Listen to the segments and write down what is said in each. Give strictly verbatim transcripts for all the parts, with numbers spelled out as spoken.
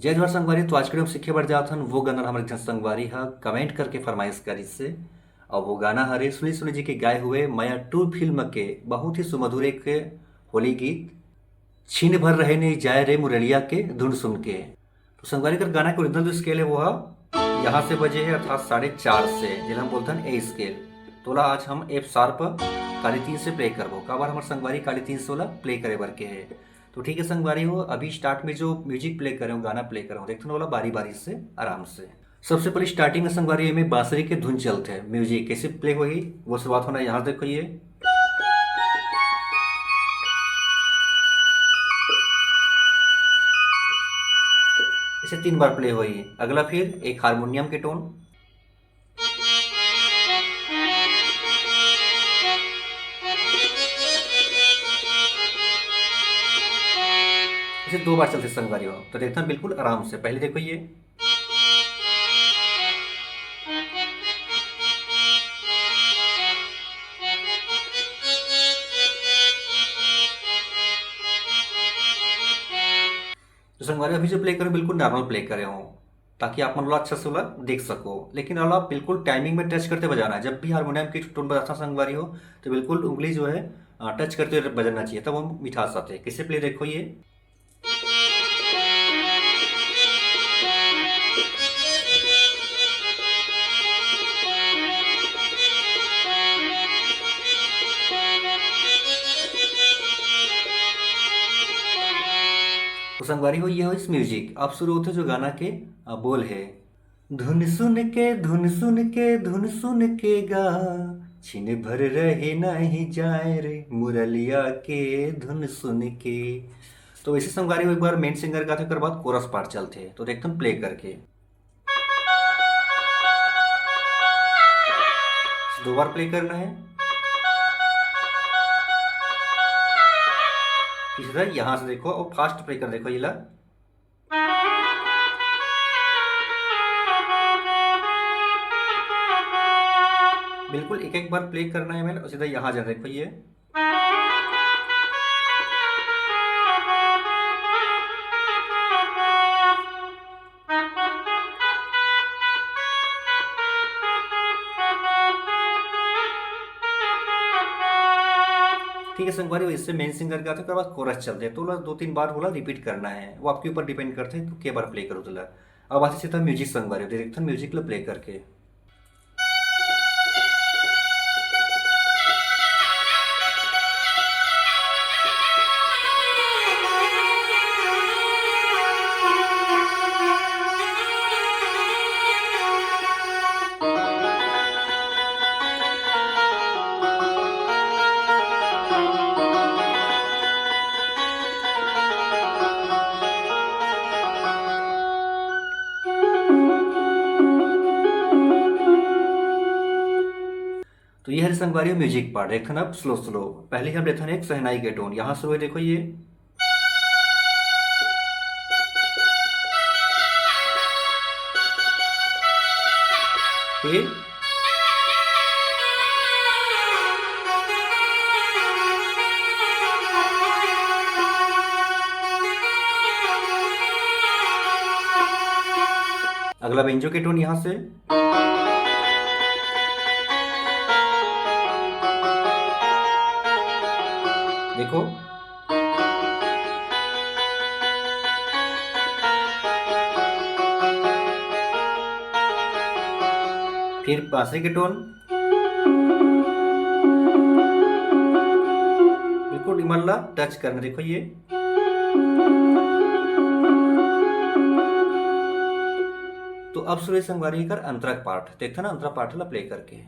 जय जोहार संगवारी। तो आज के हम सीखे बर जात हन वो गाना, हमर एक झन संगवारी ह कमेंट करके फरमाइश करिस हे। और वो गाना हरे सुनील सोनी जी के गाए हुए मया टू फिल्म के बहुत ही सुमधुर एक होली गीत, छिन भर रहे नहीं जाए रे मुरलिया के धुन सुन के। तो संगवारी, अगर गाना के ओरिजिनल जो स्केल है वो है यहाँ से बजे है, अर्थात साढ़े चार से, जेला हम बोलथन ए स्केल। तोला आज हम एफ शार्प काली तीन से प्ले करबो। काबर हमर संगवारी काली तीन से ओला प्ले करे बर के है। तो ठीक है संगवारी हो, अभी स्टार्ट में जो म्यूजिक प्ले करे हो, गाना प्ले करे हो, देखथन ओला बारी बारी से आराम से। सबसे पहले स्टार्टिंग में संगवारी एमे बांसुरी के धुन चलथे, म्यूजिक कैसे प्ले होही, वो शुरुआत होना यहाँ देखो ये। इसे तीन बार प्ले होही। अगला फिर एक हारमोनियम के टोन, इसे दो बार चलथे संगवारी हो, तो देखथन बिल्कुल आराम से। पहले देखो ये, तो संगवारी अभी जो प्ले करे हो बिल्कुल नॉर्मल प्ले करे हो, ताकि आप मन ओला अच्छा से ओला देख सको। लेकिन अगर आप बिल्कुल टाइमिंग में टच करते बजाना है, जब भी हारमोनियम की टोन बजाता संगवारी हो, तो बिल्कुल उंगली जो है टच करते बजाना चाहिए, तब वो मिठास आते हैं। कैसे प्ले देखो ये। तो संगवारी हो, ये हो इस म्यूजिक। अब शुरू होते जो गाना के बोल है, धुन सुन के, धुन सुन के, धुन सुन के गा, छिन भर रहे नहीं जाए रे मुरलिया के धुन सुन के। तो वैसे संगवारी हो, एक बार मेन सिंगर गाथे, ओकर बाद कोरस पार्ट चलथे। तो देखथन प्ले करके, दो बार प्ले करना है। तीसरा यहाँ से देखो और फास्ट प्ले कर देखो, ये ला। बिल्कुल एक एक बार प्ले करना है मैंने, सीधा यहाँ जा देखो ये। ठीक है संगवारी, इससे मेन सिंगर का था, ओकर बाद कोरस चलते, तो ओला दो तीन बार ओला रिपीट करना है, वो आपके ऊपर डिपेंड करते हैं कि के बार प्ले करो। तो अब आते सीधा म्यूजिक संगवारी, देखथन म्यूजिक ला प्ले करके। तो ये हरे संगवारी म्यूजिक पार्ट, एक था ना स्लो स्लो। पहले हम लेथन एक सहनाई के टोन, यहाँ शुरू है, देखो ये। फिर अगला बेंजो के टोन यहाँ से। देखो, फिर बांसुरी के टोन, बिल्कुल इमन ला टच करना। देखो ये। तो अब सुरेश संगवारी कर अंतरा पार्ट देखते ना, अंतरा पार्ट ला प्ले करके।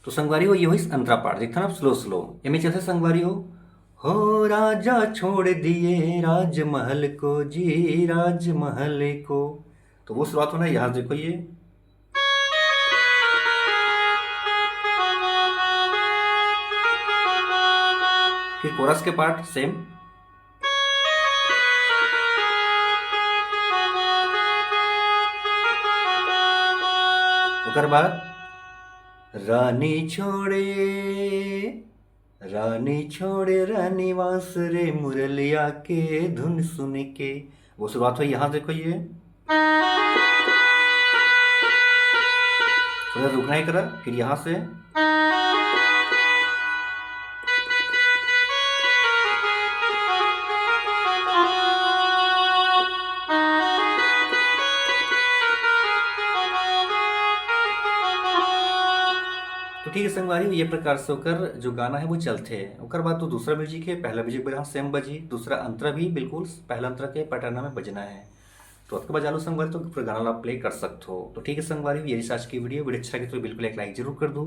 तो संगवारी हो, ये होइस अंतरा पार्ट, देखथन आप स्लो स्लो। एमे चलथे संगवारी हो, हो राजा छोड़ दिए राजमहल को जी, राजमहल को। तो वो शुरुआत होना है यहाँ से, देखो ये। फिर कोरस के पार्ट सेम। ओकर बाद रानी छोड़े, रानी छोड़े रानीवास रे, मुरलिया के धुन सुन के। वो शुरुआत हुई यहाँ, देखो ये थोड़ा रुकना ही करा, फिर यहाँ से तो ठीक है संगवारी, ये प्रकार से ओकर जो गाना है वो चलते है। ओकर बाद तो दूसरा म्यूजिक है, पहला म्यूजिक यहाँ सेम बजी, दूसरा अंतरा भी बिल्कुल पहला अंतरा के पैटर्न में बजना है। तो आपके बजा लो संगवारी, तो पूरा गाना आप प्ले कर सकते हो। तो ठीक है संगवारी, यही आज की वीडियो। वीडियो अच्छा लगे तो बिल्कुल एक लाइक जरूर कर दो।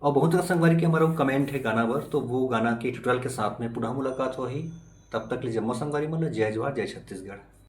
और बहुत सारा संगवारी के हमारा कमेंट है गाना पर, तो वो गाना के ट्यूटोरियल के साथ में पुनः मुलाकात होही। तब तक ले जम्मो संगवारी मन ल जय जोहार, जय छत्तीसगढ़।